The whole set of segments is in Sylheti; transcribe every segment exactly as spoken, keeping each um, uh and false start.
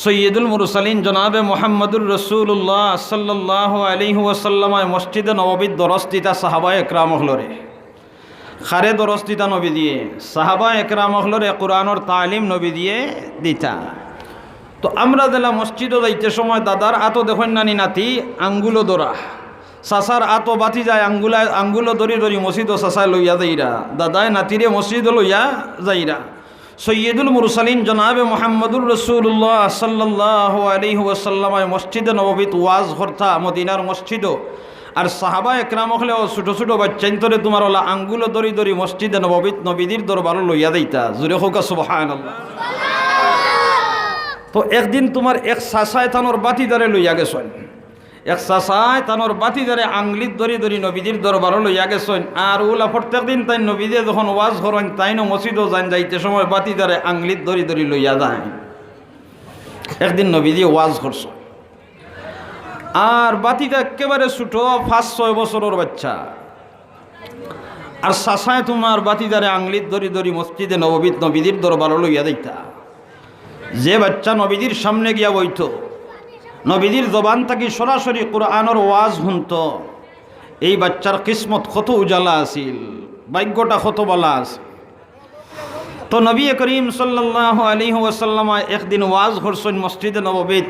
সৈয়দুল মুরসালিন জনাবে মুহাম্মদুর রাসূলুল্লাহ সাল্লাল্লাহু আলাইহি ওয়াসাল্লামে মসজিদে নববীত দরস দিতা সাহাবা একরাম অকলরে। কারে দরস দিতা নবীজিয়ে? সাহাবা একরাম অকলরে কোরআনর তালিম নবীজিয়ে দিতা। তো আমরা যেলা মসজিদো যাইতে সময় দাদার আতো দেখইন নানি নাতি আঙ্গুলো ধরা, চাচার আতো বাতি যায় আঙ্গুলায়, আঙ্গুলো ধরি ধরি মসজিদো চাচায় লইয়া যাইরা, দাদায় নাতিরে মসজিদো লইয়া যাইরা। সৈয়দুল মুরসালিন জনাবে মুহাম্মদুর রাসূলুল্লাহ সাল্লাল্লাহু আলাইহি ওয়াসাল্লামে মসজিদে নববীত ওয়াজ করতা মদিনার মসজিদো। আর সাহাবা একরাম অকলেও ছোট ছোট বাচ্চাইন্তরে তুমার ওলা আঙ্গুলো ধরি ধরি মসজিদে নববীত নবীজির দরবারো লইয়া যাইতা। জুরে কউক্কা সুবহানাল্লাহ। তো একদিন তুমার এক চাচায় তানর বাতিজারে লইয়া গেছইন। এক চাচায় তানর বাতিজারে আংলিত ধরি ধরি নবীজির দরবারো লইয়া গেছইন। আর ওলা প্রত্যেক দিন তাইন নবীজিয়ে যখন ওয়াজ করইন, তাইনও মসজিদো যাইন, যাইতে সময় বাতিজারে আংলিত ধরি ধরি লইয়া যাইন। একদিন নবীজিয়ে ওয়াজ করছইন, আর বাতিজা একেবারে ছোট, পাঁচ ছয় বছরর বাচ্চা। আর চাচায় তুমার বাতিজারে আংলিত ধরি ধরি মসজিদে নববীত নবীজির দরবারো লইয়া যাইতা। যে বাচ্চা নবীজির সামনে গিয়া বইতো, নবীজির জবান থাকি সরাসরি কোরআনর ওয়াজ হুনতো, এই বাচ্চার কিসমত কত উজালা আছিল, ভাগ্যটা কত বালা আছিল। তো নবী করিম সাল্লাল্লাহু আলাইহি ওয়াসাল্লামে একদিন ওয়াজ করছইন মসজিদে নববীত,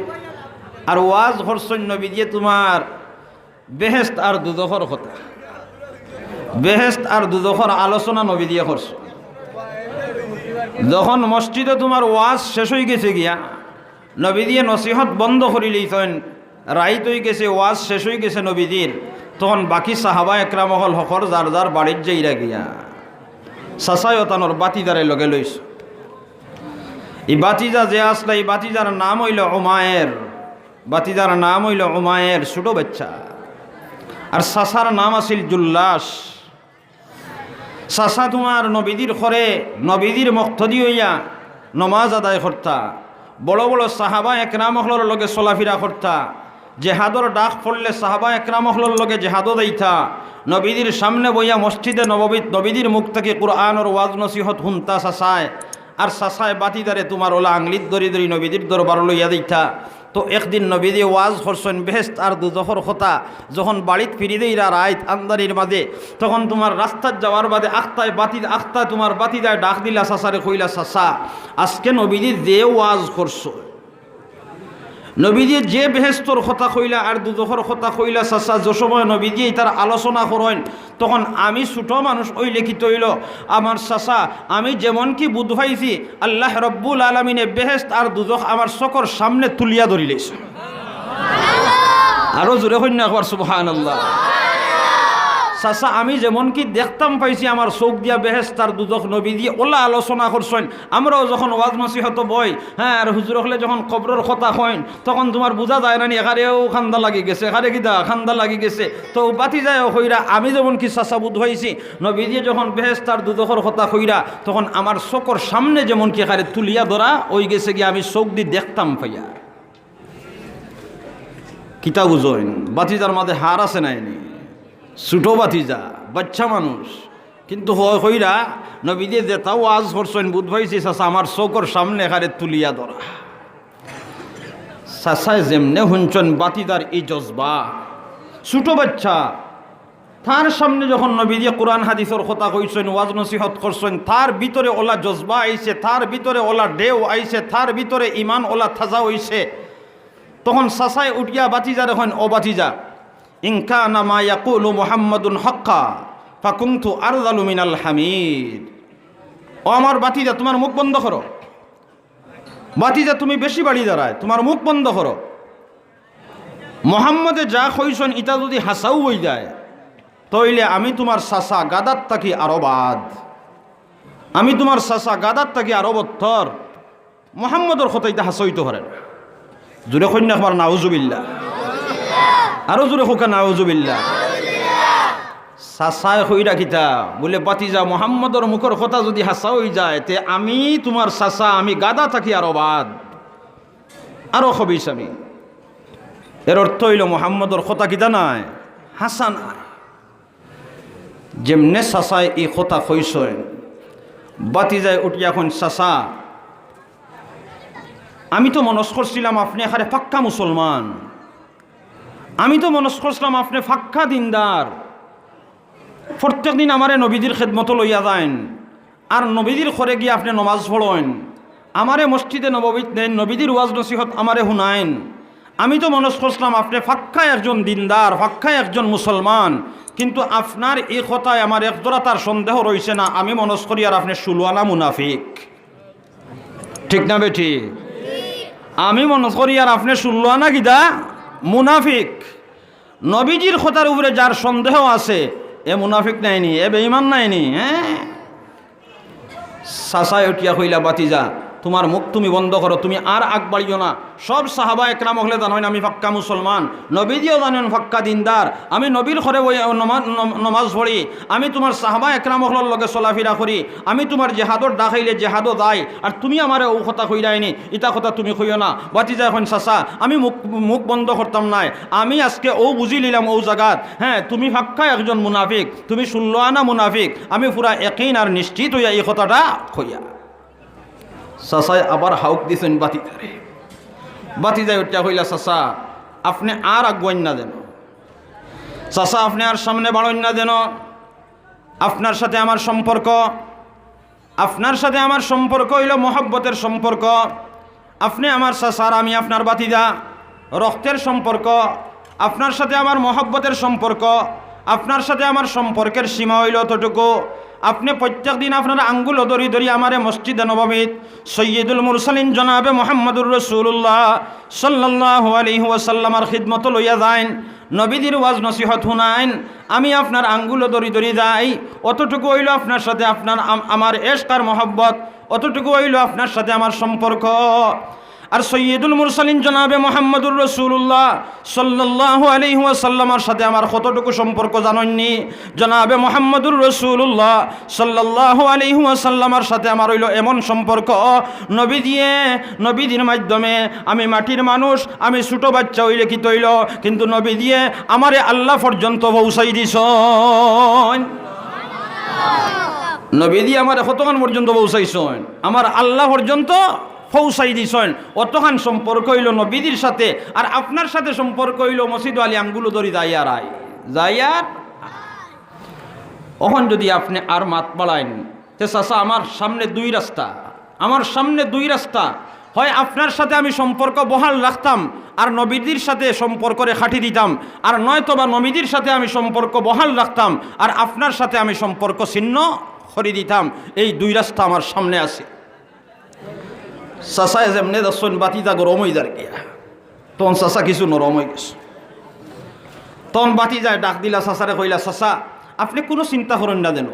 আর ওয়াজ করছইন নবীজিয়ে তুমার বেহেশত আর দুজখর কথা। বেহেশত আর দুজখর আলোচনা নবীজিয়ে করছইন। যখন মসজিদো তুমার ওয়াজ শেষ অইগেছে গিয়া, নবীজিয়ে নসিহত বন্ধ করিলাইছইন, রাইত অইগেছে, ওয়াজ শেষ অইগেছে নবীজির, তখন বাকি সাহাবা একরাম অকল হকল যার যার বাড়িত যাইরা গিয়া। চাচায়ও তানর বাতিজারে লগে লইছইন। ই বাতিজা যে আছলা, ই বাতিজার নাম অইলো উমায়ের। বাতিজার নাম অইলো উমায়ের, ছোট বাচ্চা। আর চাচার নাম আছিল জুল্লাস। চাচা তুমার নবীজির ঘরে, নবীজির মুক্তাদি অইয়া নমাজ আদায় করতা, বড় বড় সাহাবা একরাম অকলর লগে চলাফিরা করতা, জেহাদর ডাক পড়লে সাহাবা একরাম অকলর লগে জেহাদো যাইতা, নবীজির সামনে বইয়া মসজিদে নববীত নবীজির মুখ থাকি কোরআনর ওয়াজ নসিহত হুনতা চাচায়। আর চাচায় বাতিজারে তুমার ওলা আংলিত ধরি ধরি নবীজির দরবারো লইয়া যাইতা। তো একদিন নবীজিয়ে ওয়াজ করছইন বেহেশত আর দুজখর কথা। যখন বাড়িত ফিরি দেইরা রাইত আন্দারির মাঝে, তখন তুমার রাস্তাত যাওয়ার বাদে আখতায় বাতি-, আখতায় তুমার বাতিজায় ডাক দিলা চাচারে, কইলা, "চাচা, আজকে নবীজিয়ে যে ওয়াজ করছইন, নবীজিয়ে যে বেহেশতর কথা কইলা আর দুজখর কথা কইলা, চাচা, যে সময় নবীজিয়ে ইতার আলোচনা করইন, তখন আমি ছোট মানুষ অইলে কিতা অইলো, আমার চাচা, আমি যেমন কি বুঝ পাইছি, আল্লাহ রব্বুল আলামিনে বেহেশত আর দুজখ আমার চোখর সামনে তুলিয়া ধরিলাইছইন।" আরো জোরে কইন না একবার সুবহানাল্লাহ। চাচা, আমি যেমন কি দেখতাম পাইছি আমার চোখ দিয়া বেহেশত আর দুজখ নবীজিয়ে ওলা আলোচনা করছইন, আমরাও যখন ওয়াজ নসিহতো বই, হ্যাঁ, আর হুজুর অকলে যখন কবরর কথা কইন, তখন তুমার বুঝা যায় না নি, এখারেও কান্দা লাগি গেছে, এখারে কিতা কান্দা লাগি গেছে। তো বাতিজায়ও কইরা, আমি যেমন কি চাচা বুঝ পাইছি, নবীজিয়ে যখন বেহেশত আর দুজখর কথা কইরা, তখন আমার চোখর সামনে যেমন কি এখারে তুলিয়া ধরা অইগেছে গিয়া, আমি চোখ দি দেখতাম পাইয়া। কিতা বুঝইন, বাতিজার মাঝে হার আছে নায় নি? ছোট বাতিজা, বাচ্চা মানুষ, কিন্তু হয় কইরা নবীজিয়ে যেতা ওয়াজ করছইন, বুঝ পাইছি চাচা আমার চোখর সামনে এখারে তুলিয়া ধরা। চাচায় যেমনে হুনছইন বাতিজার ই জজবা, ছোট বাচ্চা, তার সামনে যখন নবীজিয়ে কোরআন হাদিসর কথা কইছইন, ওয়াজ নসিহত করছইন, তার ভিতরে ওলা জজবা আইছে, তার ভিতরে ওলা ঢেউ আইছে, তার ভিতরে ইমান ওলা তাজা অইছে। তখন চাচায় উঠিয়া বাতিজারে কইন, "ও বাতিজা, ইন কানা মা ইয়াকুলু মুহাম্মাদুন হাক্কা, ফাকুনতু আরযালু মিনাল হামিদ।" ও আমার বাতিজা, তুমার মুখ বন্ধ করো। বাতিজা, তুমি বেশি বাড়ি দাঁড়ায়, তুমার মুখ বন্ধ করো। মোহাম্মদে যা কইছইন, ইতা যুদি হাছাউ অইযায়, তইলে আমি তুমার চাচা গাধার থাকি আরো বাদ। আমি তুমার চাচা গাধার থাকি আরো বদতর। মোহাম্মদর কথা ইতা হাছা অইতো পারে না। জুরে কইন না একবার নাউজুবিল্লাহ। আরো জুরে কউক্কা নাউজুবিল্লাহ। চাচায় কইরা কিতা? বুলে, "বাতিজা, মোহাম্মদর মুখর কথা যুদি হাছা অইযায়, তে আমি তুমার চাচা, আমি গাধা থাকি আরো বাদ, আরো খবিছ আমি।" এর অর্থ অইলো মোহাম্মদর কথা কিতা নায়, হাছা নায়। যেমনে চাচায় ই কথা কইছইন, বাতিজায় উঠিয়া কইন, "চাচা, আমি তো মনস করছিলাম আপনে একেবারে পাক্কা মুসলমান, আমি তো মনস করছিলাম আপনে পাক্কা দিনদার, প্রত্যেক দিন আমারে নবীজির খেদমতো লইয়া যাইন, আর নবীজির ঘরে গিয়া আপনে নমাজ পড়ইন, আমারে মসজিদে নববীত নেইন, নবীজির ওয়াজ নসিহত আমারে হুনাইন। আমি তো মনস করছিলাম আপনে পাক্কা একজন দিনদার, পাক্কা একজন মুসলমান, কিন্তু আপনার ই কথায় আমার এক জরাতার সন্দেহ রইছে না। আমি মনস করিয়ার আপনে ষুলো আনা মুনাফিক। ঠিক না বেঠিক? আমি মনস করিয়ার আপনে ষুলো আনা কিতা? মুনাফিক। নবীজির কথার উপরে যার সন্দেহ আছে, এ মুনাফিক নায়নি, এ বেঈমান নায়নি, হ্যাঁ? চাচায় উঠিয়া কইলা, "ভাতিজা, তুমার মুখ তুমি বন্ধ করো, তুমি আর আগ বাড়িও না।" সব সাহাবা একরাম অকলে জানইন আমি পাক্কা মুসলমান, নবীজিও জানইন পাক্কা দিনদার। আমি নবীর ঘরে বই নমা-, নম-, নমাজ পড়ি, আমি তুমার সাহাবা একরাম অকলর লগে চলাফিরা করি, আমি তুমার জেহাদর ডাক আইলে জেহাদো যাই, আর তুমি আমারে অউ কথা কইরায়নি, ইতা কথা তুমি কইও না। ভাতিজায় কইন, "চাচা, আমি মুখ, মুখ বন্ধ করতাম নায়, আমি আজকে অউ বুঝিলিলাম অউ জাগাত, হ্যাঁ, তুমি পাক্কা একজন মুনাফিক, তুমি ষুলো আনা মুনাফিক, আমি পুরা একিন আর নিশ্চিত অইয়া ই কথাটা কইয়ার।" চাচায় আবার হাউক দিছইন ভাতিজারে। ভাতিজায় উঠিয়া কইলা, "চাচা, আপনে আর আগুয়াইন না যেন। চাচা, আপনে আর সামনে বাড়ইন না যেন। আপনার সাথে আমার সম্পর্ক, আপনার সাথে আমার সম্পর্ক অইলো মহব্বতের সম্পর্ক। আপনে আমার চাচা আর আমি আপনার ভাতিজা, রক্তের সম্পর্ক। আপনার সাথে আমার মহব্বতের সম্পর্ক, আপনার সাথে আমার সম্পর্কের সীমা অইলো অতটুকু। আপনে প্রত্যেক দিন আপনার আঙ্গুলো ধরি ধরি আমারে মসজিদে নববীত সৈয়দুল মুরসালিন জনাবে মুহাম্মাদুর রাসূলুল্লাহ সাল্লাল্লাহু আলাইহি ওয়াসাল্লামর খিদমতো লইয়া যাইন, নবীজির ওয়াজ নসিহত হুনাইন, আমি আপনার আঙ্গুলো ধরি ধরি যাই। অতটুকু অইলো আপনার সাথে আপনার আম-, আমার এশক আর মহব্বত, অতটুকু অইলো আপনার সাথে আমার সম্পর্ক।" আর সৈয়দুল মুরসালিন জনাবে মুহাম্মাদুর রাসূলুল্লাহ সাল্লাল্লাহু আলাইহি ওয়াসাল্লামর সাথে আমার কতটুকু সম্পর্ক জানইননি? জনাবে মুহাম্মাদুর রাসূলুল্লাহ সাল্লাল্লাহু আলাইহি ওয়াসাল্লামর সাথে আমার অইলো এমন সম্পর্ক, নবীজিয়ে, নবীজির মাধ্যমে আমি মাটির মানুষ, আমি ছোট বাচ্চা অইলে কিতা অইলো, কিন্তু নবীজিয়ে আমারে আল্লাহ পর্যন্ত পৌঁছাই দিছইন। নবীজিয়ে আমারে কতখান পর্যন্ত পৌঁছাইছইন? আমার আল্লাহ পর্যন্ত পৌঁছাই দিছইন। অতখান সম্পর্ক অইলো নবীজির সাথে, আর আপনার সাথে সম্পর্ক অইলো মসজিদ আলী আঙ্গুলো ধরি যাইয়ার আই, যাইয়ার। অখন যদি আপনে আর মাত বাড়াইন, তে চাচা, আমার সামনে দুই রাস্তা, আমার সামনে দুই রাস্তা। হয় আপনার সাথে আমি সম্পর্ক বহাল রাখতাম আর নবীজির সাথে সম্পর্করে কাটি দিতাম, আর নয়তো বা নবীজির সাথে আমি সম্পর্ক বহাল রাখতাম আর আপনার সাথে আমি সম্পর্ক ছিন্ন করি দিতাম। এই দুই রাস্তা আমার সামনে আছে। চাচায় যেমনে দেখছইন ভাতিজা গরম অই যার গিয়া, তখন চাচা কিছু নরম অই গেছে। তখন ভাতিজায় ডাক দিলা, চাচারে কইলা, "চাচা, আপনে কুনু চিন্তা করইন না যেন।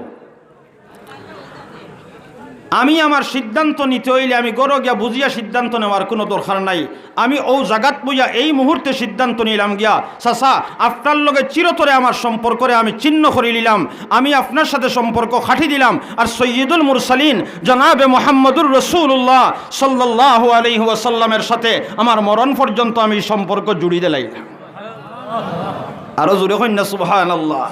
আমি আমার সিদ্ধান্ত নিতে অইলে আমি ঘরো গিয়া বুঝিয়া সিদ্ধান্ত নেওয়ার কুনু দরকার নাই। আমি অউ জাগাত বইয়া এই মুহূর্তে সিদ্ধান্ত নিলাম গিয়া, চাচা, আপনার লগে চিরতরে আমার সম্পর্করে আমি ছিন্ন করি নিলাম, আমি আপনার সাথে সম্পর্ক কাটি দিলাম, আর সৈয়দুল মুরসালিন জনাবে মুহাম্মাদুর রাসূলুল্লাহ সাল্লাল্লাহু আলাইহি ওয়াসাল্লামের সাথে আমার মরণ পর্যন্ত আমি সম্পর্ক জুড়ি দিলাইলাম।" আরো জোরে কইন না, সুবহানাল্লাহ।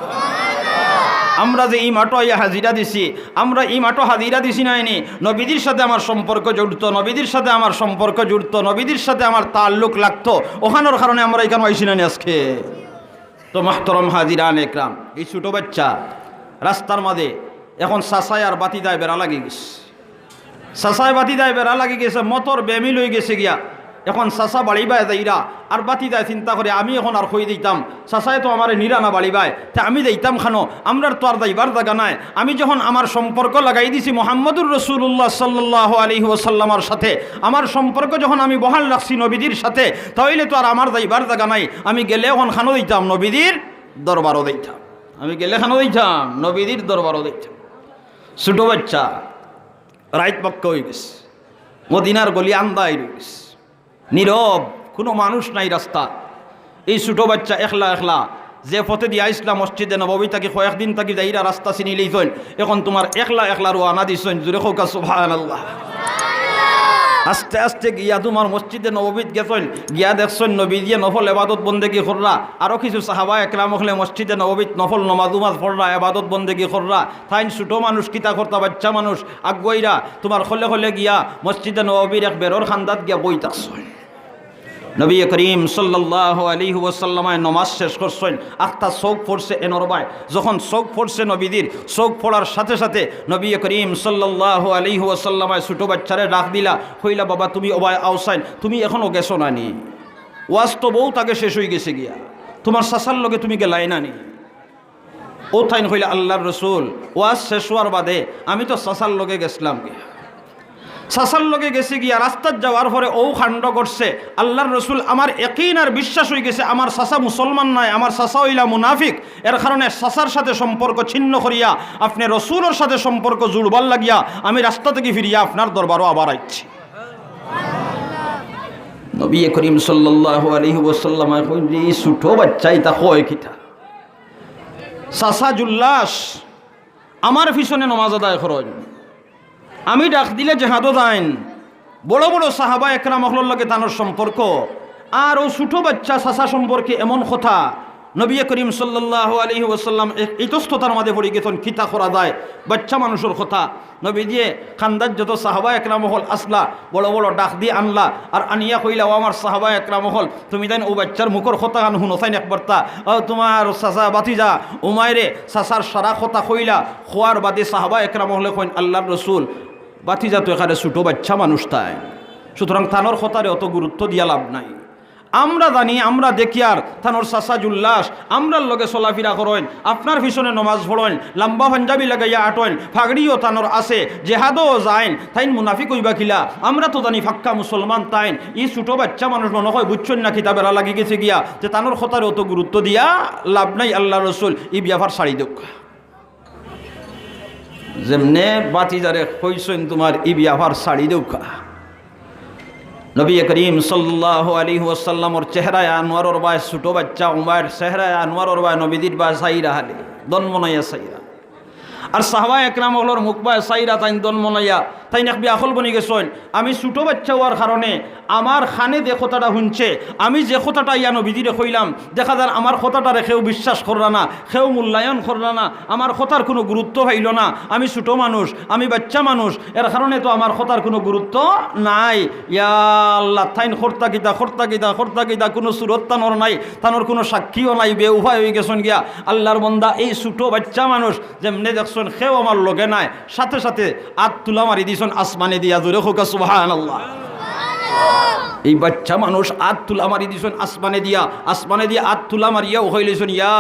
আমরা যে ই মাঠো আইয়া হাজিরা দিছি, আমরা ই মাঠো হাজিরা দিছি নায়নি, নবীজির সাথে আমার সম্পর্ক জুড়তো, নবীজির সাথে আমার সম্পর্ক জুড়তো, নবীজির সাথে আমার তাল্লুক লাগতো, অখানোর কারণে আমরা ইখানো আইছি নায়নি আজকে। তো মুহতারাম হাজিরান একরাম, এই ছোট বাচ্চা রাস্তার মাঝে, এখন চাচায় আর ভাতিজায় বেড়া লাগি গেছে। চাচায় ভাতিজায় বেড়া লাগি গেছে, মতর বেমিল অই গেছে গিয়া। এখন চাচা বাড়ি বায় যাইরা, আর ভাতিজায় চিন্তা করে, "আমি এখন আর কই দিতাম, চাচায় তো আমারে নিরা না বাড়ি বায়, তে আমি যাইতাম খানো, আমরার তো আর যাইবার জাগা নাই। আমি যখন আমার সম্পর্ক লাগাই দিছি মুহাম্মাদুর রাসূলুল্লাহ সাল্লাল্লাহু আলাইহি ওয়াসাল্লামর সাথে, আমার সম্পর্ক যখন আমি বহাল রাখছি নবীজির সাথে, তাইলে তো আর আমার যাইবার জাগা নাই। আমি গেলে এখন খানো দিতাম, নবীজির দরবারো দিতাম। আমি গেলে খানো দিতাম, নবীজির দরবারো দিতাম।" ছোট বাচ্চা, রাইত পাক্কা অই গেছে, মদিনার গলি আন্দাইর অই গেছে, নীরব, কুনু মানুষ নাই রাস্তা। এই ছোট বাচ্চা একলা একলা, যে পথেদি আইছলা মসজিদে নববী থাকি, কয়েকদিন থাকি যাইরা রাস্তা চিনিলিছইন, এখন তুমার একলা একলা রওয়ানা দিছইন। জোরে কউক্কা সুবহানাল্লাহ। আস্তে আস্তে গিয়া তুমার মসজিদে নববীত গেছইন, গিয়া দেখছইন নবীজিয়ে নফল এবাদত বন্দেগি কররা, আরো কিছু সাহাবা একরাম অকলে মসজিদে নববীত নফল নমাজ উমাজ পড়রা, এবাদত বন্দেগি কররা। তাইন ছোট মানুষ, কিতা করতা, বাইচ্চা মানুষ, আগুয়াইরা তুমার খলে খলে গিয়া মসজিদে নববীর এক বেড়র কান্দাত গিয়া বই থাকছইন। নবী করিম সাল্লাল্লাহু আলাইহি ওয়াসাল্লামায় নমাজ শেষ করছইন, আখতা চউখ পড়ছে এনরবায়। যখন চউখ পড়ছে নবীজির, চউখ পড়ার সাথে সাথে নবী করিম সাল্লাল্লাহু আলাইহি ওয়াসাল্লামায় ছোট বাইচ্চারে ডাক দিলা, কইলা, "বাবা, তুমি অবায় আওছাইন, তুমি এখনো গেছো না নি? ওয়াজ তো বউত আগে শেষ অইগেছে গিয়া, তুমার চাচার লগে তুমি গেলায় না নি?" অউ তাইন কইলা, "আল্লার রসুল, ওয়াজ শেষ অওয়ার বাদে আমি তো চাচার লগে গেছলাম গিয়া। চাচার লগে গেছি গিয়া, রাস্তাত যাওয়ার পরে অউ কাণ্ড ঘটছে। আল্লার রসুল, আমার একিন আর বিশ্বাস অইগেছে আমার চাচা মুসলমান নায়, আমার চাচা অইলা মুনাফিক। এর কারণে চাচার সাথে সম্পর্ক ছিন্ন করিয়া আপনে রসুলর সাথে সম্পর্ক জুড়বার লাগিয়া আমি রাস্তা থাকি ফিরিয়া আপনার দরবারো আবার আইছি।" নবী করিম সাল্লাল্লাহু আলাইহি ওয়াসাল্লামায় কইন যে, "ই ছোট বাইচ্চায় ইতা কয় কিতা?" চাচা জুল্লাস আমার পিছনে নমাজ আদায় করইন, আমি ডাক দিলে জেহাদো যাইন, বড় বড় সাহাবা একরাম অকলর লগে তানর সম্পর্ক, আর অউ ছোট বাইচ্চা চাচা সম্পর্কে এমন কথা। নবী করিম সাল্লাল্লাহু আলাইহি ওয়াসাল্লাম এক ইতস্ততার মাঝে পড়ি গেছইন, কিতা করা যায়, বাইচ্চা মানুষর কথা। নবীজিয়ে কান্দাত যত সাহাবা একরাম অকল আছলা, বড় বড় ডাক দি আনলা, আর আনিয়া কইলা, "ও আমার সাহাবা একরাম অকল, তুমি তাইন অউ বাইচ্চার মুখর কথাখান হুনো চাইন একবারতা, অউ তুমার চাচা ভাতিজা উমায়রে চাচার সারা কথা কইলা।" কওয়ার বাদে সাহাবা একরাম অকলে কইন, "আল্লার রসুল, ভাতিজা তো একেবারে ছোট বাইচ্চা মানুষ তাইন, সুতরাং তানর কথারে অত গুরুত্ব দিয়া লাভ নাই। আমরা জানি, আমরা দেখিয়ার তানর চাচা জুল্লাস, আমরার লগে চলাফিরা করইন, আপনার পিছনে নমাজ পড়ইন, লাম্বা পাঞ্জাবি লাগাইয়া আটইন, ফাগড়িও তানর আছে, জেহাদো যাইন, তাইন মুনাফিক অইবা কিলা? আমরা তো জানি পাক্কা মুসলমান তাইন। ই ছোট বাইচ্চা মানুষ মনো কয় বুঝছইন না কিতা, বেড়া লাগি গেছে গিয়া, তে তানর কথারে অত গুরুত্ব দিয়া লাভ নাই, আল্লার রসুল, ই বিয়াফার ছাড়ি দেউক্কা।" যেমনে ভাতিজারে কইছইন, "তুমার ই বিয়াফার ছাড়ি দেউক্কা।" নবী করিম সাল্লাল্লাহু আলাইহি ওয়াসাল্লামর চেহারায় আনোয়ারর বায় ছোট বাইচ্চা উমায়র, চেহারায় আনোয়ারর বায় নবীজির বায় চাইরা খালি, দন মনাইয়া চাইরা। আর সাহাবা একরাম অকলর মুখ বায় চাইরা তাইন দন মনাইয়া, তাইন এক বিয়াখল বনি গেছইন। আমি ছোট বাইচ্চা অওয়ার কারণে আমার কানে যে কথাটা হুনছে, আমি যে কথাটা ইয়া নবীজিরে কইলাম, দেখা যার আমার কথাটারে কেউ বিশ্বাস কররা না, কেউ মূল্যায়ন কররা না, আমার কথার কুনু গুরুত্ব পাইলো না। আমি ছোট মানুষ, আমি বাইচ্চা মানুষ, এর কারণে তো আমার কথার কুনু গুরুত্ব নাই। ইয়া আল্লাহ, তাইন করতা কিতা, করতা কিতা, করতা কিতা, কুনু সুরত তানর নাই, তানর কুনু সাক্ষীও নাই, বেউপায় অইগেছইন গিয়া। আল্লার বন্দা, এই ছোট বাইচ্চা মানুষ, যেমনে দেখছইন কেউ আমার লগে নাই, সাথে সাথে আত তুলা মারি দিছইন আসমানে দিয়া, জোরে কউক্কা সুবহানাল্লাহ। এই বাইচ্চা মানুষ আত তুলা মারি দিছইন আসমানে দিয়া, আসমানে দিয়া আত তুলা মারিয়া উকাইলিছইন, "ইয়া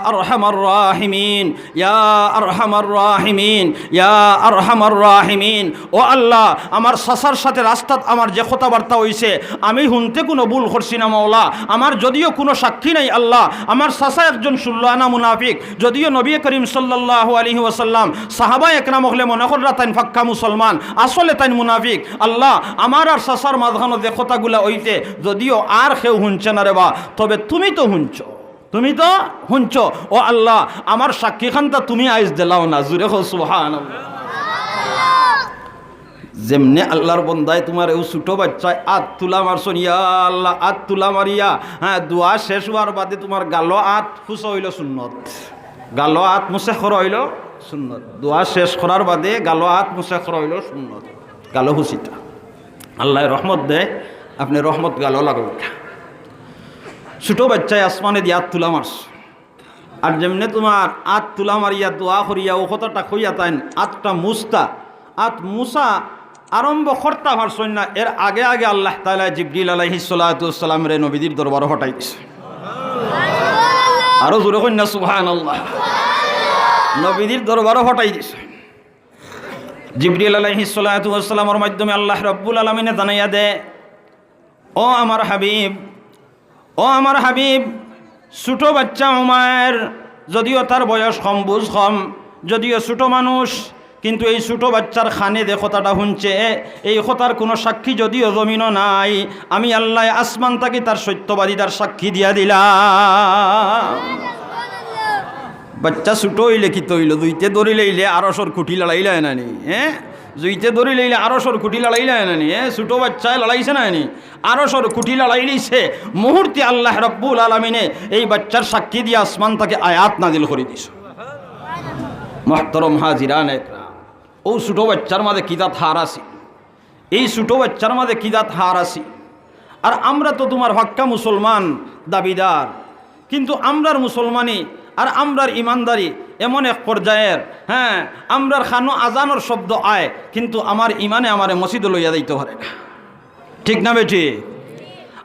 আরহামার রাহিমিন, ইয়া আরহামার রাহিমিন, ইয়া আরহামার রাহিমিন।" ও আল্লাহ, আমার চাচার সাথে রাস্তাত আমার যে কথাবার্তা অইছে, আমি হুনতে কুনু ভুল করছি না মাওলা। আমার যদিও কুনু সাক্ষী নাই আল্লাহ, আমার চাচা একজন ষোলো আনা মুনাফিক, যদিও নবী করিম সাল্লাল্লাহু আলাইহি ওয়াসাল্লাম, সাহাবা একরাম অকলে মনো কররা তাইন পাক্কা মুসলমান, আসলে তাইন মুনাফিক। আল্লাহ, আমার আর চাচার মাঝখানো যে কথাগুলা অইছে, যদিও আর কেউ হুনছে না রে বা, তবে তুমি তো হুনছো, তুমি তো হুনছো। ও আল্লাহ, আমার সাক্ষীখানতা তুমি আইজ দিলাও না, জোরে কও সুবহানাল্লাহ। যেমনে আল্লার বন্দায় তুমার অউ ছোট বাইচ্চায় আত তুলা মারছইন, ইয়া আল্লাহ, আত তুলা মারিয়া, হ্যাঁ, দোয়া শেষ অওয়ার বাদে তুমার গালো আত খুসা অইলো সুন্নত, গালো আত মুসেহ করা অইলো সুন্নত। দোয়া শেষ করার বাদে গালো আত মুসেহ করা অইলো সুন্নত, গালো খুসিটা। আল্লায় রহমত দেয়, আপনে রহমত গালো লাগউক্কা। ছোট বাইচ্চায় আসমানে দিয়া আত তুলা মারছে। আর যেমনে তুমার আত তুলা মারিয়া দোয়া করিয়া অউ কথাটা কইয়া তাইন আতটা মুছতা, আত মুছা আরম্ভ করতা পারছইন না, এর আগে আগে আল্লাহ তাআলায় জিবরিল আলাইহিস সালাতু ওয়াস সালামরে নবীজির দরবারো পাঠাই দিছে। আরো জোরে কইন না সুবহানাল্লাহ। নবীজির দরবারো পাঠাই দিছে। জিবরিল আলাইহিস সালাতু ওয়াস সালামর মাধ্যমে আল্লাহ রাব্বুল আলামিনে জানাইয়া দেয়, ও আমার হাবিব, ও আমার হাবিব, ছোট বাইচ্চা উমায়ের, যদিও তার বয়স কম, বুঝ কম, যদিও ছোট মানুষ, কিন্তু এই ছোট বাইচ্চার কানে যে কথাটা হুনছে, এই কথার কুনু সাক্ষী যদিও জমিনো নাই, আমি আল্লায় আসমান থাকি তার সত্যবাদিতার সাক্ষী দিয়া দিলাম। বাইচ্চা ছোট অইলে কিতা অইলো, দুইতে ধরিলাইলে আরশর খুঁটি লড়াইলায় না নি, হ্যাঁ? জুইতে ধরি লইলে আরশর খুঁটি লড়াইলা না নি? এ, ছোট বাচ্চায় লড়াইছে না নি? আরশর খুঁটি লড়াইলিছে। মুহূর্তে আল্লাহ রাব্বুল আলামিনে এই বাচ্চার সাক্ষী দিয়া আসমান থাকি আয়াত নাজিল করি দিছে। মুহতারাম হাজিরান একরাম, অউ ছোট বাচ্চার মাঝে কি জাত হার আছিল, এই ছোট বাচ্চার মাঝে কি জাত হার আছিল। আর আমরা তো তুমার পাক্কা মুসলমান দাবিদার, কিন্তু আমরার মুসলমানি আর আমরার ইমানদারি এমন এক পর্যায়ের, হ্যাঁ, আমরার কানো আজানর শব্দ আয়, কিন্তু আমার ইমানে আমারে মসজিদো লইয়া যাইতো পারে না। ঠিক না বেঠিক?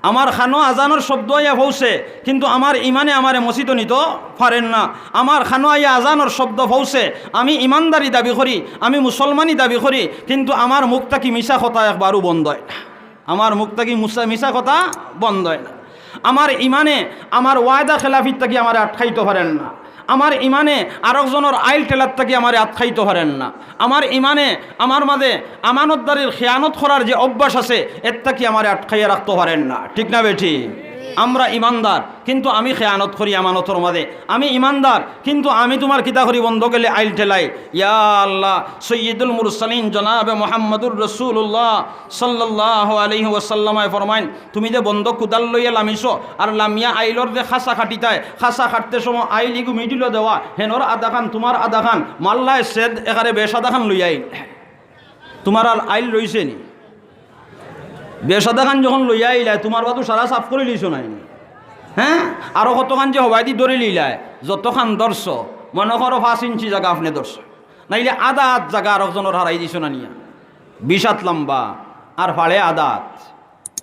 আমার কানো আজানর শব্দ আইয়া পৌঁছে, কিন্তু আমার ইমানে আমারে মসজিদো নিতো পারের না। আমার কানো আইয়া আজানর শব্দ পৌঁছে, আমি ইমানদারি দাবি করি, আমি মুসলমানি দাবি করি, কিন্তু আমার মুখ থাকি মিছা কথা একবারও বন্ধ অয় না। আমার মুখ থাকি মুসা-, মিছা কথা বন্ধ অয় না। আমার ইমানে আমার ওয়াদা খেলাফির থাকি আমারে আটকাইতো পারের না। আমার ইমানে আরকজনর আইল ঠেলার থাকি আমারে আটকাইতো পারের না। আমার ইমানে আমার মাঝে আমানতদারির খেয়ানত করার যে অভ্যাস আছে, এর থাকি আমারে আটকাইয়া রাখতো পারের না। ঠিক না বেঠিক? আমরা ইমানদার, কিন্তু আমি খেয়ানত করি আমানতর মাঝে। আমি ইমানদার, কিন্তু আমি তুমার কিতা করি, বন্দো গেলে আইল ঠেলাই। ইয়া আল্লাহ, সৈয়দুল মুরসালিন জনাবে মুহাম্মদুর রাসূলুল্লাহ সাল্লাল্লাহু আলাইহি ওয়াসাল্লামে ফরমাইন, তুমি যে বন্দো কুদাল লইয়া লামিছো, আর লামিয়া আইলর যে খাসা কাটিতায়, খাসা কাটতে সময় আইল ইগু মিডিলো দেওয়া, হেনর আধাখান, তুমার আধাখান, মাল্লায় সেদ একারে বেশ আধাখান লইয়া আইল। তুমার আর আইল রইছে নি? বেশ আধাখান যখন লইয়া আইলায়, তুমার বাদু সারা সাফ করি লিছো নায় নি? হ্যাঁ? আরো কতখান যে হবায়দি ধরি লিলায়, যতখান ধরছো, মনো করো পাঁচ ইঞ্চি জাগা আপনে ধরছো, নাইলে আধা আত জাগা আরকজনর হারাই দিছো না নিয়া? বিশ আত লম্বা আর ফাড়ে আধা আত।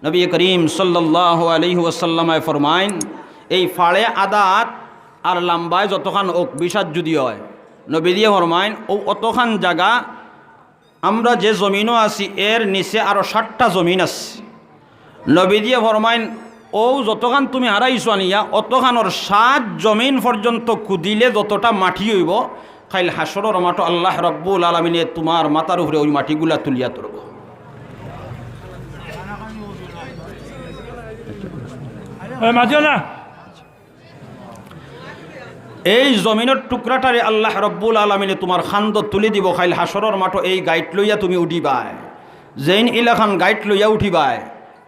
নবী করিম সাল্লাল্লাহু আলাইহি ওয়াসাল্লামে ফরমাইন, এই ফাড়ে আধা আত আর লম্বায় যতখান অউক, বিশ আত যুদি অয়, নবীজিয়ে ফরমাইন, অউ অতখান জাগা আমরা যে জমিনো আছি, এর নিচে আরো সাতটা জমিন আছে। নবীজিয়ে ফরমাইন, অউ যতখান তুমি হারাইছো আনিয়া, অতখানর সাত জমিন পর্যন্ত কুদিলে যতটা মাটি অইবো, কাইল হাশরর মাঠো আল্লাহ রাব্বুল আলামিনে তুমার মাথার উপরে অউ মাটিগুলা তুলিয়া ধরবো। এই মাঝে না। এই জমিনর টুকরাটারে আল্লাহ রাব্বুল আলামিনে তুমার কান্দো তুলি দিবো, কাইল হাশরর মাঠো এই গাইট লইয়া তুমি উঠিবায়। যেইন ইলাখান গাইট লইয়া উঠিবায়,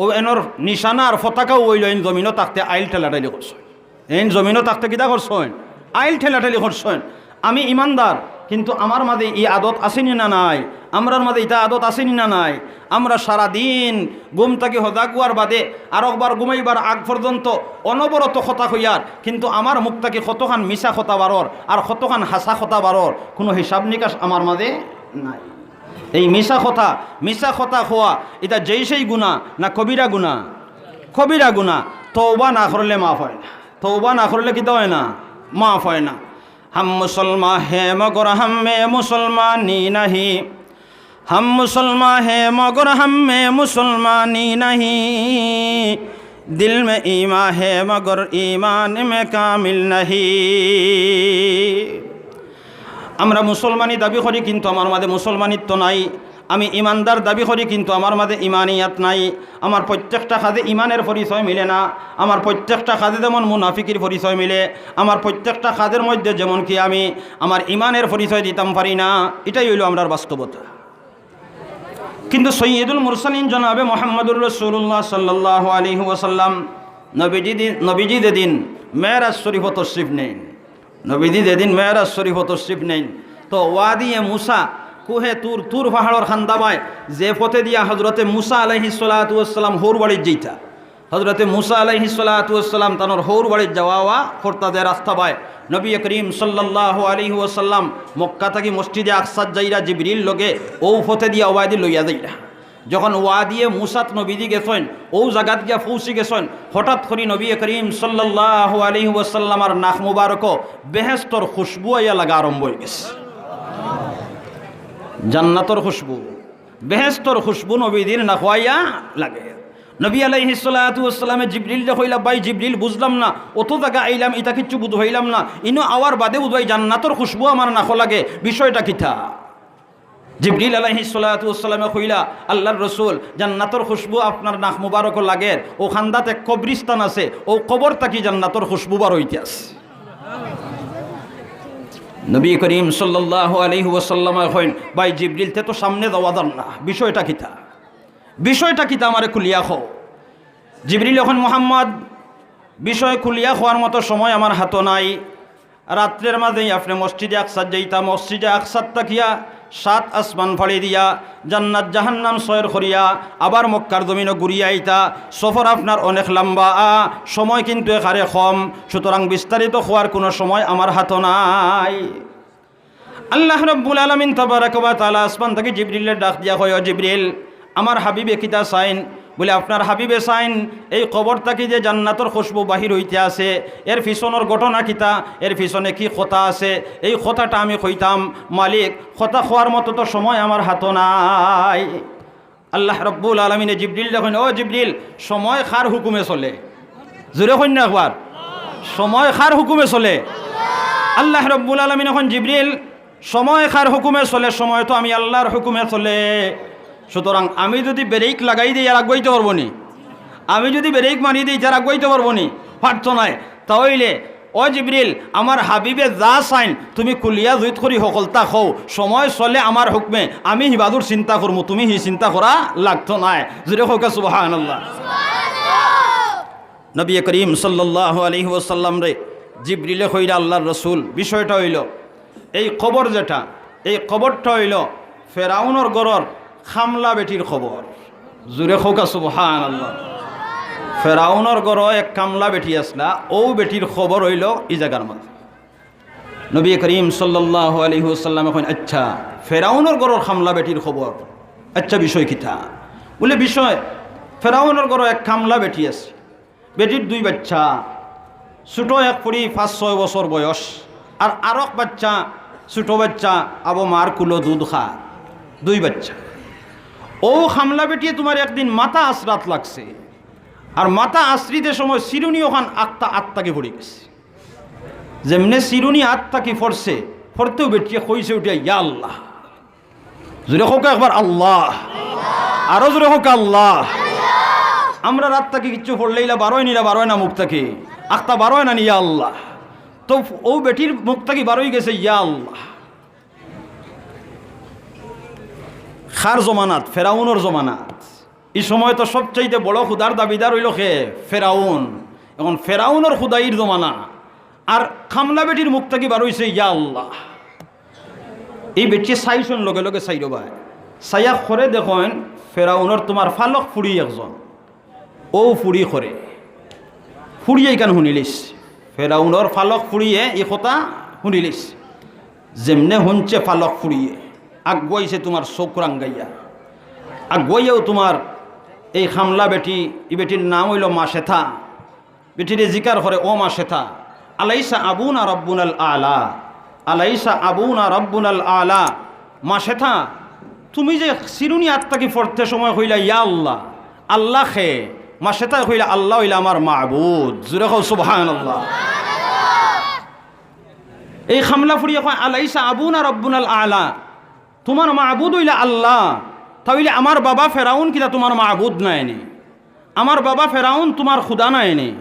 অউ এনর নিশানা আর পতাকাও অইলো এইন জমিনো থাকতে আইল ঠেলাঠালি করছইন। এইন জমিনো থাকতে কিতা করছইন? আইল ঠেলাঠালি করছইন। আমি ইমানদার, কিন্তু আমার মাঝে ই আদত আছে নি না নাই? আমরার মাঝে ইতা আদত আছে নি না নাই? আমরা সারাদিন ঘুম থাকি হজাগ অওয়ার বাদে আরকবার ঘুমাইবার আগ পর্যন্ত অনবরত কথা কইয়ার, কিন্তু আমার মুখ থাকি কতখান মিছা কথা বারর আর কতখান হাছা কথা বারর, কুনু হিসাব নিকাশ আমার মাঝে নাই। এই মিছা কথা, মিছা কথা কওয়া, ইতা যেই সেই গুনা না কবিরা গুনা? কবিরা গুনা। তওবা না করলে মাফ অয় না। তওবা না করলে কিতা অয় না? মাফ অয় না। ہم مسلمان ہیں مگر ہم میں مسلمانی نہیں۔ ہم مسلمان ہیں مگر ہم میں مسلمانی نہیں۔ دل میں ایمان ہے مگر ایمان میں کامل نہیں۔ আমরা মুসলমানি দাবি করি, কিন্তু আমার মাঝে মুসলমানিত্ব নাই। আমি ইমানদার দাবি করি, কিন্তু আমার মাঝে ইমানিয়াত নাই। আমার প্রত্যেকটা কাজে ইমানের পরিচয় মিলে না। আমার প্রত্যেকটা কাজে যেমন মুনাফিকির পরিচয় মিলে, আমার প্রত্যেকটা কাজের মধ্যে যেমন কি আমি আমার ইমানের পরিচয় দিতাম পারি না। ইটাই অইলো আমরার বাস্তবতা। কিন্তু সৈয়দুল মুরসালিন জনাবে মুহাম্মদুর রাসূলুল্লাহ সাল্লাল্লাহু আলাইহি ওয়াসাল্লাম নবীজি দি-, নবীজি যেদিন মেরাজ শরীফো তশরিফ নেইন, নবীজি যেদিন মেরাজ শরীফো তশরিফ নেইন, তো ওয়াদিয়ে মুসা, কুহে তুর, তুর পাহাড়র কান্দাবায়, যে পথে দিয়া হযরতে মুসা আলাইহিস সালাতু ওয়াস সালাম হউর বাড়িত যাইতা, হযরতে মুসা আলাইহিস সালাতু ওয়াস সালাম তানর হউর বাড়িত যাওয়া আওয়া করতা যে রাস্তাবায়, নবী করিম সাল্লাল্লাহু আলাইহি ওয়াসাল্লাম মক্কা থাকি মসজিদে আকসাত যাইরা জিবরিল লগে অউ পথে দিয়া ওয়াদি লইয়া যাইরা। যখন ওয়াদিয়ে মুসাত নবীজি গেছইন, অউ জাগাত গিয়া পৌঁছি গেছইন, হঠাৎ করি নবী করিম সাল্লাল্লাহু আলাইহি ওয়াসাল্লামর নাক মুবারকো বেহেস্তর খুশবু আইয়া লাগা আরম্ভ অই গেছে। জান্নাতর খুশবু, বেহেস্তর খুশবু নবীজির নাকো আইয়া লাগে। নবী আলাইহিস সালাতু ওয়াস সালামে জিবরিলরে কইলা, "ভাই জিবরিল, বুঝলাম না, অত জাগা আইলাম, ইতা কিচ্ছু বুঝ পাইলাম না, ইনো আওয়ার বাদে বুঝ পাই জান্নাতর খুশবু আমার নাকো লাগে, বিষয়টা কিতা?" জিবরিল আলাইহিস সালাতু ওয়াস সালামে কইলা, "আল্লাহর রসুল, জান্নাতর খুশবু আপনার নাক মুবারকো লাগের, অউ কান্দাত এক কবরিস্তান আছে, অউ কবর থাকি জান্নাতর খুশবু বার অইতে আছে।" নবী করিম সাল্লাল্লাহু আলাইহি ওয়াসাল্লামে কইন, "ভাই জিবরিল, তে তো সামনে যাওয়া যার না, বিষয়টা কিতা? বিষয়টা কিতা আমারে খুলিয়া কও।" জিবরিলে কইন, "মুহাম্মদ, বিষয় খুলিয়া কওয়ার মতো সময় আমার হাতো নাই। রাত্রের মাঝেই আপনে মসজিদে আকসাত যাইতা, মসজিদে আকসাত থাকিয়া সাত আসমান ফাড়ি দিয়া জান্নাত জাহান্নাম সয়র করিয়া আবার মক্কার জমিনো ঘুরিয়া আইতা। সফর আপনার অনেক লম্বা, আ, সময় কিন্তু একেবারে কম, সুতরাং বিস্তারিত কওয়ার কুনু সময় আমার হাতো নাই।" আল্লাহ রাব্বুল আলামিন তাবারাকা ওয়া তাআলা আসমান থাকি জিবরিলরে ডাক দিয়া কয়, "ও জিবরিল, আমার হাবিবে কিতা চাইন?" বলে, "আপনার হাবিবে চাইন এই কবর থাকি যে জান্নাতর খুশবু বাহির অইতে আছে, এর পিছনর ঘটনা কিতা, এর পিছনে কি কথা আছে, এই কথাটা আমি কইতাম। মালিক, কথা কওয়ার মতো তো সময় আমার হাতো নাই।" আল্লাহ রাব্বুল আলামিনে জিবরিলরে কইন, "ও জিবরিল, সময় কার হুকুমে চলে?" জোরে কইন না একবার, "সময় কার হুকুমে চলে?" আল্লাহ রাব্বুল আলামিনে কইন, "জিবরিল, সময় কার হুকুমে চলে? সময় তো আমি আল্লাহর হুকুমে চলে। সুতরাং আমি যুদি ব্রেক লাগাই দেই, আর আগুয়াইতে পারবো নি? আমি যুদি ব্রেক মারি দেই, তার আগুয়াইতে পারবো নি? পারতো নায়। তা অইলে, ও জিবরিল, আমার হাবিবে যা চাইন, তুমি খুলিয়া জুইত করি হকলতা কও। সময় চলে আমার হুকুমে, আমি হিবাদুর চিন্তা করমু, তুমি হি চিন্তা করা লাগতো নায়।" জোরে কউক্কা সুবহানাল্লাহ। নবী করিম সাল্লাল্লাহু আলাইহি ওয়াসাল্লামরে জিবরিলে কইরা, "আল্লাহর রসুল, বিষয়টা অইলো, এই কবর যেটা, এই কবরটা অইলো ফেরাউনর ঘরর কামলা বেটির কবর।" জোরে কউক্কা সুবহানাল্লাহ। ফেরাউনর ঘরো এক কামলা বেটি আছলা, অউ বেটির কবর অইলো ই জাগার মাঝে। নবী করিম সাল্লাল্লাহু আলাইহি ওয়াসাল্লামে কইন, "আচ্ছা, ফেরাউনর ঘরর কামলা বেটির কবর, আচ্ছা, বিষয় কিতা?" বলে, "বিষয়, ফেরাউনর ঘরো এক কামলা বেটি আছে, বেটির দুই বাইচ্চা, ছুটো এক ফুড়ি পাঁচ ছয় বছর বয়স, আর আরক বাইচ্চা, ছুটো বাইচ্চা আবো মার কুলো দুধ খায়, দুই বাইচ্চা। অউ কামলা বেটিয়ে তুমার একদিন মাথা আছরাত লাগছে, আর মাথা আছরিতে সময় চিরুনি অখান আত থাকি পড়ি গেছে। যেমনে চিরুনি আত থাকি পড়ছে, পড়তেউ বেটিয়ে কইছে উঠিয়া, 'ইয়া আল্লাহ।'" জোরে কউক্কা একবার, "আল্লাহ।" আরো জোরে কউক্কা, "আল্লাহ।" আমরার আত থাকি কিচ্ছু পড়লে ইলা বারয় নি, ইলা বারয় না মুখ থাকি? আখতা বারয় না নি, "ইয়া আল্লাহ।" তো অউ বেটির মুখ থাকি বারই গেছে, "ইয়া আল্লাহ।" কার জমানাত? ফেরাউনর জমানাত। ই সময় তো সবচাইতে বড় খুদার দাবিদার অইলো কে? ফেরাউন। এখন ফেরাউনর খুদাইর জমানা, আর কামলা বেটির মুখ থাকি বারইছে, "ইয়া আল্লাহ।" ই বেটিয়ে চাইছইন লগে লগে চাইরোবায়। চাইয়া খরে দেখইন, ফেরাউনর তুমার পালক ফুড়ি একজন। অউ ফুড়ি খরে। ফুড়িয়ে ইখান হুনিলিছে। ফেরাউনর পালক ফুড়িয়ে ই কথা হুনিলিছে। যেমনে হুনছে পালক ফুড়িয়ে, আগুয়াইছে তুমার চউখ রাঙ্গাইয়া। আগুয়াইয়াউ তুমার এই কামলা বেটি, ই বেটির নাম অইলো মাসেথা। বেটিরে জিকার করে, "ও মাসেথা, আলাইসা আবুনা রাব্বুনাল আলা, আলাইসা আবুনা রাব্বুনাল আলা।" মাসেথা, তুমি যে চিরুনি আত থাকি পড়তে সময় কইলা, "ইয়া আল্লাহ, আল্লাহ কে?" মাসেথায় কইলা, "আল্লাহ অইলা আমার মাবুদ।" জোরে কও, সুবহানাল্লাহ। এই কামলা ফুড়িয়ে কয়, "আলাইসা আবুনা রাব্বুনাল আলা, তুমার মাবুদ অইলা আল্লাহ, তা অইলে আমার বাবা ফেরাউন কিতা তুমার মাবুদ নায়নি? আমার বাবা ফেরাউন তুমার খুদা নায়নি?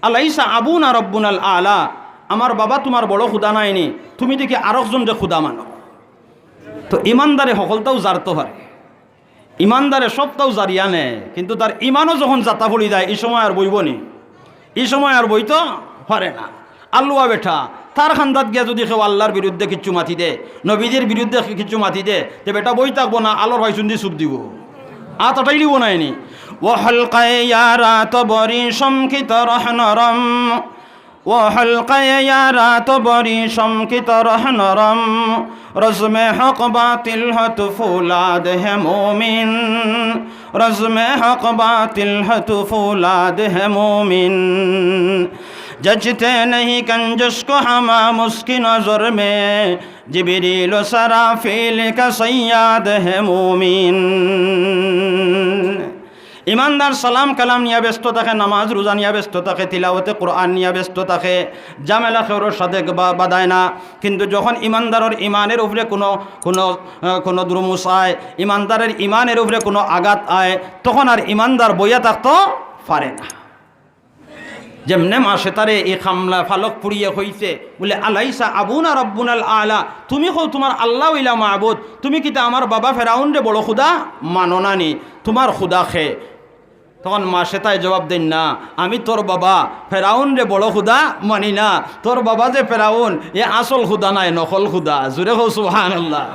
আলাইসা আবুনা রাব্বুনাল আলা, আমার বাবা তুমার বড় খুদা নায়নি? তুমি দেখি আরক জনরে খুদা মানো।" তো ইমানদারে হকলতাউ জারতো পারে। ইমানদারে সবতাউ জারিয়া নে, কিন্তু তার ইমানও যখন জাতা পড়ি যায়, ই সময় আর বইবো নি, ই সময় আর বইতো পারে না। আলুয়া বেটা, তার কান্দাত গিয়া যুদি কেউ আল্লার বিরুদ্ধে কিচ্ছু মাতি দে, নবীজির বিরুদ্ধে কিচ্ছু মাতি দে, তে বেটা বই থাকবো না, আলোর ফাইছুন্দি ছুপ দিবো, আত আটাইলিবো নায়নি। وحلقي يا رات بري شمكت رهن رم وحلقي يا رات بري شمكت رهن رم، رزم حق باطل هت فولاد ہے مومن، رزم حق باطل هت فولاد ہے مومن۔ جچتے نہیں کنجش کو ہما مسکی نظر میں، جبریل و سرافیل کا صیاد ہے مومن۔ ইমানদার সালাম কালাম নিয়া ব্যস্ত থাকে, নামাজ রোজা নিয়া ব্যস্ত থাকে, তিলাওয়াতে কোরআন নিয়া ব্যস্ত থাকে, ঝামেলা কেউরর সাথে বা-, বাধায় না। কিন্তু যখন ইমানদারর ইমানের উপরে কোনো, কোনো, আহ, কোনো দুরুমুস আয়, ইমানদারের ইমানের উপরে কোনো আঘাত আয়, তখন আর ইমানদার বইয়া থাকতো পারে না। যেমনে মাসে তারে এই কামলা ফালক ফুড়িয়ে কইছে, বুলে, "আলাইসা আবুনা রাব্বুনাল আলা, তুমি কও তুমার আল্লাহ অইলা মাবুদ, তুমি কিতা আমার বাবা ফেরাউনরে বড় খুদা মানো না নি? তুমার খুদা খে?" তখন মাসে তায় জবাব দেইন, "না, আমি তোর বাবা ফেরাউনরে বড় খুদা মানি না। তোর বাবা যে ফেরাউন, এ আসল খুদা নায়, নকল খুদা।" জুরে কও সুবহানাল্লাহ।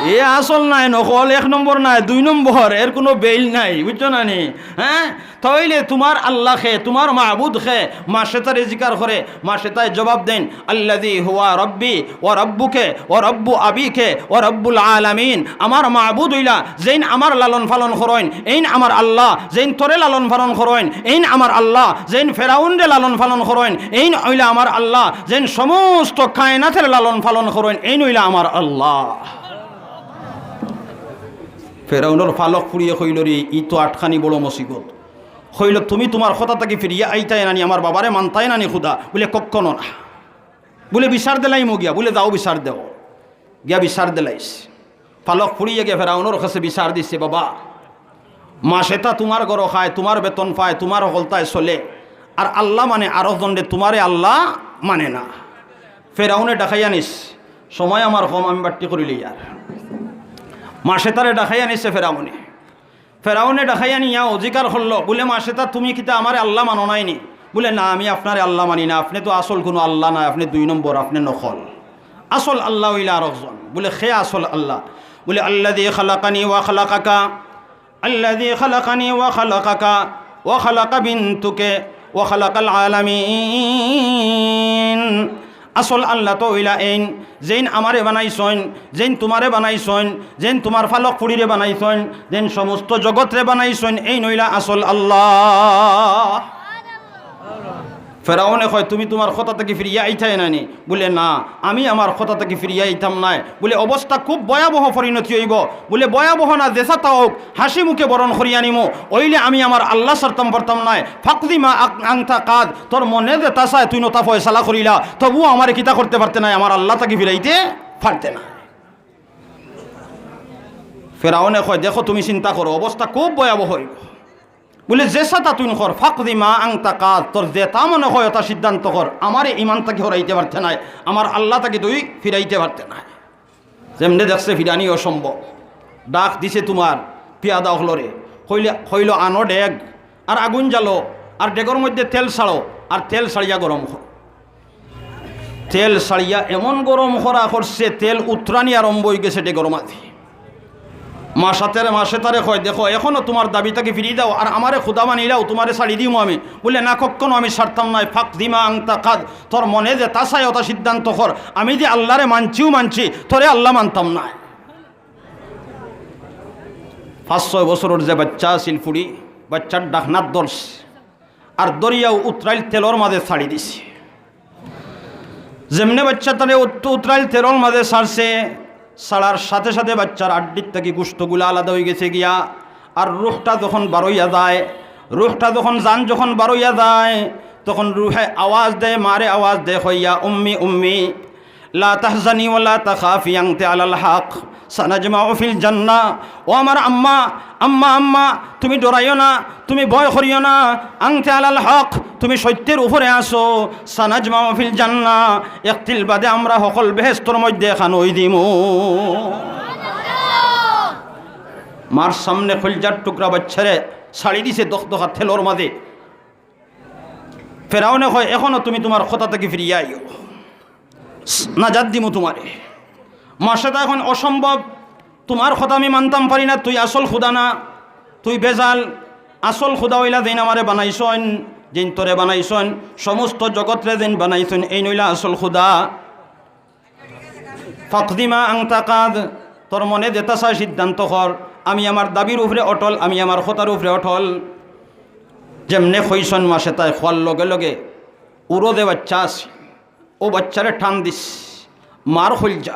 এ আসল নায়, নকল, এক নম্বর নায়, দুই নম্বর, এর কুনু বেইল নাই, বুঝছো না নি? হ্যাঁ, তাইলে তুমার আল্লাহ খে, তুমার মাবুদ খে? মাসে তারে জিকার করে, মাসে তায় জবাব দেইন, "আল্লাযী হুয়া রাব্বি ওয়া রাব্বুকে ওয়া রাব্বু আবিকে ওয়া রাব্বুল আলামিন।" আমার মাবুদ অইলা যেইন আমার লালন পালন করইন, এইন আমার আল্লাহ। যেইন তোরে লালন পালন করইন, এইন আমার আল্লাহ। যেইন ফেরাউনরে লালন পালন করইন, এইন অইলা আমার আল্লাহ। যেইন সমস্ত কায়নাতের লালন পালন করইন, এইন অইলা আমার আল্লাহ। ফেরাউনর ফালক ফুড়িয়ে কইল, "রে, ই তো আটখানি বড় মুসিবত।" কইল, "তুমি তুমার কথা থাকি ফিরিয়া আইতায় না নি, আমার বাবারে মানতায় না নি খুদা?" বুলে, "কক্ষনো না।" বুলে, "বিচার দিলাইমু গিয়া।" বুলে, "যাও বিচার দেও।" গিয়া বিচার দিলাইছে। ফালক ফুড়িয়ে গিয়া ফেরাউনর কাছে বিচার দিছে, "বাবা, মাসে তা তুমার ঘরো খায়, তুমার বেতন পায়, তুমার হকলতায় চলে, আর আল্লাহ মানে আরক জনরে, তুমারে আল্লাহ মানে না।" ফেরাউনে ডাকাইয়া নিস, সময় আমার কম, আমি বাট্টি করিলে ইয়ার। মাসে তারে ডাকাইয়া নিছে ফেরাউনে। ফেরাউনে ডাকাইয়া নিয়া অজিকার করলো, বুলে, "মাসে তা তুমি কিতা আমারে আল্লাহ মানো নাই নি?" বুলে, "না, আমি আপনারে আল্লাহ মানি না, আপনে তো আসল কুনু আল্লাহ নায়, আপনে দুই নম্বর, আপনে নকল। আসল আল্লাহ অইলা আরক জন।" বুলে, "খে আসল আল্লাহ?" বুলে, "আল্লাযী খালাকানি ওয়া খালাকাকা, আল্লাযী খালাকানি ওয়া খালাকাকা, ওয়া খালাকা বিনতুকে, ওয়া খালাকাল আলামিন।" আসল আল্লাহ তো অইলা এইন, যেইন আমারে বানাইছইন, যেইন তুমারে বানাইছইন, যেইন তুমার ফালক ফুড়িরে বানাইছইন, যেইন সমস্ত জগতরে বানাইছইন, এইন অইলা আসল আল্লাহ। ফেরাউনে কয়, "তুমি তুমার কথা থাকি ফিরিয়া আইতায় না নি?" বুলে, "না, আমি আমার কথা থাকি ফিরিয়া আইতাম নায়।" বুলে, "অবস্থা খুব ভয়াবহ পরিণতি অইবো।" বুলে, "ভয়াবহ না, যেছা তা অউক, হাসি মুখে বরণ করিয়া নিমু, অইলে আমি আমার আল্লাহ ছাড়তাম পারতাম নায়। ফাকদি মা আক-, আংতা কাদ, তোর মনে যেতা চায় তুই নতা ফয়সালা করিলা, তবুও আমারে কিতা করতে পারতে নায়, আমার আল্লাহ থাকি ফিরাইতে পারতে নায়।" ফেরাউনে কয়, "দেখো, তুমি চিন্তা করো, অবস্থা খুব ভয়াবহ অইবো।" বুলে, "যেছা তা তুই কর, ফাকদি মা আংতা কাদ, তোর যেতা মনে কয় অতা সিদ্ধান্ত কর, আমারে ইমান থাকি হরাইতে পারতে নায়, আমার আল্লাহ থাকি তুই ফিরাইতে পারতে নায়।" যেমনে দেখছে ফিরানি অসম্ভব, ডাক দিছে তুমার পিয়াদা অকলরে, কইলে, কইল, "আনো ডেগ, আর আগুন জ্বালো, আর ডেগর মধ্যে তেল ছাড়ো, আর তেল ছাড়িয়া গরম করো।" তেল ছাড়িয়া এমন গরম করা করছে, তেল উতরানি আরম্ভ অইগেছে ডেগর মাঝে। মাসে তারে, মাসে তারে কয়, "দেখো, এখনো তুমার দাবি থাকি ফিরি যাও, আর আমারে খুদা মানিলাও, তুমারে ছাড়ি দিমু আমি।" বুলে, "না, কক্ষনো আমি ছাড়তাম নায়, ফাকদি মা আংতা কাদ, তোর মনে যেতা চায় অতা সিদ্ধান্ত কর, আমি যে আল্লাহরে মানছিউ মানছি, তোরে আল্লাহ মানতাম নায়।" পাঁচ ছয় বছরর যে বাইচ্চা আছিল ফুড়ি, বাইচ্চার ডাকনাত ধরছে, আর ধরিয়াও উতরাইল তেলর মাঝে ছাড়ি দিছে। যেমনে বাইচ্চা তারে উত-, উতরাইল তেলর মাঝে ছাড়ছে, ছাড়ার সাথে সাথে বাইচ্চার আড্ডির থাকি গুস্তগুলা আলাদা অইগেছে গিয়া। আর রুহটা যখন বারইয়া যায়, রুহটা যখন, জান যখন বারইয়া যায়, তখন রুহে আওয়াজ দেয়, মারে আওয়াজ দেয়, কইয়া, "উম্মি, উম্মি, লা তাহজানি ওয়া লা তাখাফি, আনতি আলাল হক, সানাজমাউ ফিল জান্নাহ।" ও আমার আম্মা, আম্মা, আম্মা, তুমি ডরাইও না, তুমি ভয় করিও না, আনতি আলাল হক, তুমি সত্যের উপরে আছো, সানাজমাউ ফিল জান্নাহ, এক তিল বাদে আমরা হকল বেহেস্তর মধ্যে একখান অই দিমু। মার সামনে কইলজার টুকরা বাইচ্চারে ছাড়ি দিছে দখদখা তেলর মাঝে। ফেরাউনে কয়, "এখনো তুমি তুমার কথা থাকি ফিরিয়া আইও, নাজাত দিমু তুমারে।" মাসে তা এখন অসম্ভব, তুমার কথা আমি মানতাম পারি না, তুই আসল খুদা না, তুই বেজাল। আসল খুদা অইলা যেইন আমারে বানাইছইন, যেইন তোরে বানাইছইন, সমস্ত জগতরে যেইন বানাইছইন, এইন অইলা আসল খুদা। "ফাকদি মা আংতা কাদ, তোর মনে যেতা চায় সিদ্ধান্ত কর, আমি আমার দাবির উপরে অটল, আমি আমার কথার উপরে অটল।" যেমনে কইছইন মাসে তায় কওয়ার লগে লগে উরো যে বাইচ্চা আছে, অউ বাইচ্চারে টান দিছে, মার কইলজা,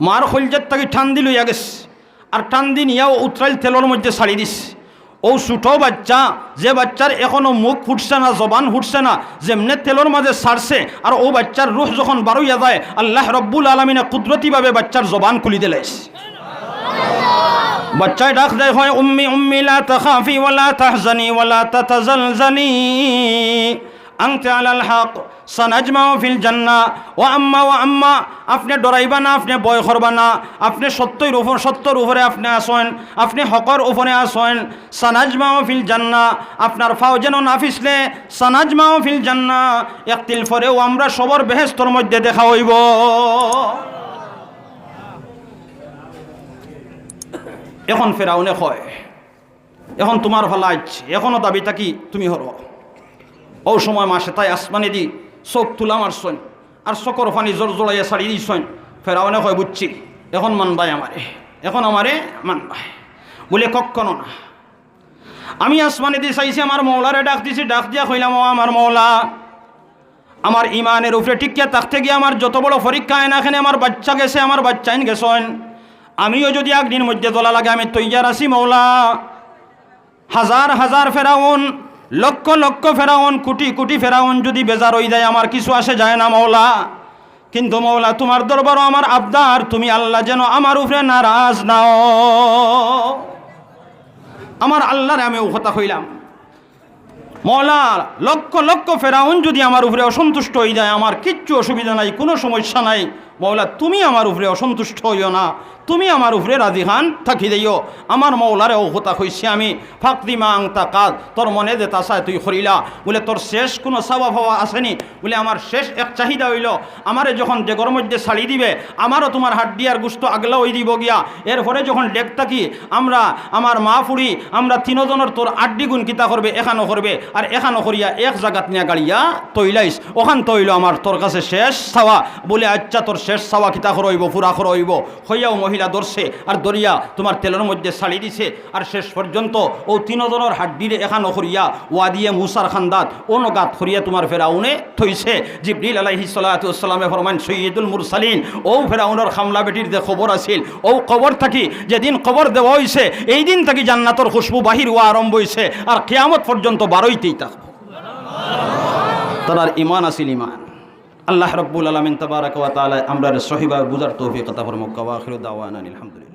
মার কইলজার থাকি টান দি লইয়া গেছে। আর টান দি নিয়া অউ উতরাইল তেলর মধ্যে ছাড়ি দিছে। অউ ছুটো বাইচ্চা, যে বাইচ্চার এখনো মুখ ফুটছে না, জবান ফুটছে না, যেমনে তেলর মাঝে ছাড়ছে, আর অউ বাইচ্চার রুহ যখন বারইয়া যায়, আল্লাহ রব্বুল আলামিনে কুদরতিভাবে বাইচ্চার জবান খুলি দিলাইছে। বাইচ্চায় ডাক দেয়, কয়, "উম্মি, উম্মি, লা তাখাফি ওয়া লা তাহজানি ওয়া লা তাতাজালজালি।" আনতা আলাল হক, সানাজমাউ ফিল জান্নাহ। ও আম্মা, ও আম্মা, আপনে ডরাইবা না, আপনে ভয় করবা না, আপনে সত্যর উপর, সত্যর উপরে আপনে আছইন, আপনে হকর উপরে আছইন। সানাজমাউ ফিল জান্নাহ, আপনার পাও যেন না পিছলে, সানাজমাউ ফিল জান্নাহ, একতিল পরেউ আমরা সবর বেহেস্তর মধ্যে দেখা অইবো। এখন ফেরাউনে কয়, এখন তুমার পালা আইছে, এখনো দাবি থাকি তুমি করো। অউ সময় মাসে তাই আসমানেদি চউখ তুলা মারছইন, আর চউখর পানি জড়জড়াইয়া ছাড়ি দিছইন। ফেরাউনে কয়, বুঝছি, এখন মানবায় আমারে, এখন আমারে মানবায়। বুলে, কক্ষনো না। আমি আসমানেদি চাইছি, আমার মওলারে ডাক দিছি, ডাক দিয়া কইলাম, ও আমার মওলা, আমার ইমানের উপরে টিকিয়া থাকতে গিয়া আমার যত বড় পরীক্ষা আয় না কেনে, আমার বাইচ্চা গেছে, আমার বাইচ্চাইন গেছইন, আমিও যদি আগ্নির মধ্যে জ্বলা লাগে, আমি তৈয়ার আছি মওলা। হাজার হাজার ফেরাউন, লক্ষ লক্ষ ফেরাউন, কোটি কোটি ফেরাউন যদি বেজার অই যায়, আমার কিছু আসে যায় না মওলা। কিন্তু মওলা, তুমার দরবারো আমার আবদার, তুমি আল্লাহ যেন আমার উপরে নারাজ না অও। আমার আল্লাহরে আমি অউ কথা কইলাম, মওলা, লক্ষ লক্ষ ফেরাউন যদি আমার উপরে অসন্তুষ্ট অই যায়, আমার কিচ্ছু অসুবিধা নাই, কুনু সমস্যা নাই। মওলা, তুমি আমার উপরে অসন্তুষ্ট অইও না, তুমি আমার উপরে রাজি খান থাকি দিও। আমার মওলারে অউ কথা কইছি আমি, ফাকদি মা আনতা কাদ, তোর মনে যেতা চায় তুই করিলা। বুলে, তোর শেষ কুনু চাওয়া পাওয়া আছেনি? বুলে, আমার শেষ এক চাহিদা অইলো, আমারে যখন ডেগর মধ্যে ছাড়ি দিবে, আমারও তুমার হাড্ডি আর গুস্ত আগলা অই দিবো গিয়া। এরপরে যখন ডেগ থাকি আমরা আমার মা ফুড়ি, আমরা তিনোজনর তোর আড্ডিগুন কিতা করবে, এখানো করবে, আর এখানো করিয়া এক জাগাত নিয়া গাড়িয়া তইলাইস। অখান তো অইলো আমার তোর কাছে শেষ চাওয়া। বুলে, আচ্ছা, তোর শেষ চাওয়া কিতা করো অইবো, পুরা করো অইবো। কইয়াউ মহিলা ধরছে আর ধরিয়া তুমার তেলর মধ্যে ছাড়ি দিছে। আর শেষ পর্যন্ত অউ তিনোজনর হাড্ডিরে এখানো করিয়া ওয়াদিয়ে মুসার খান্দাত অনো গাত করিয়া তুমার ফেরাউনে থইছে। জিবরিল আলাইহিস সালাতু ওয়াস সালামে ফরমাইন, সৈয়দুল মুরসালিন, অউ ফেরাউনর কামলা বেটির যে কবর আছিল, অউ কবর থাকি যেদিন কবর দেওয়া অইছে, এই দিন থাকি জান্নাতর খুশবু বাহির অওয়া আরম্ভ অইছে, আর কিয়ামত পর্যন্ত বারইতেই থাকবো। তারার ইমান আছিল ইমান। আল্লাহ রাব্বুল আলামিন তাবারাকা ওয়া তাআলা আমরারে সহিভাবে বুঝার তৌফিক আতা ফরমাউক্কা। ওয়া আখিরু দাওয়ানা আনিল হামদুলিল্লাহ।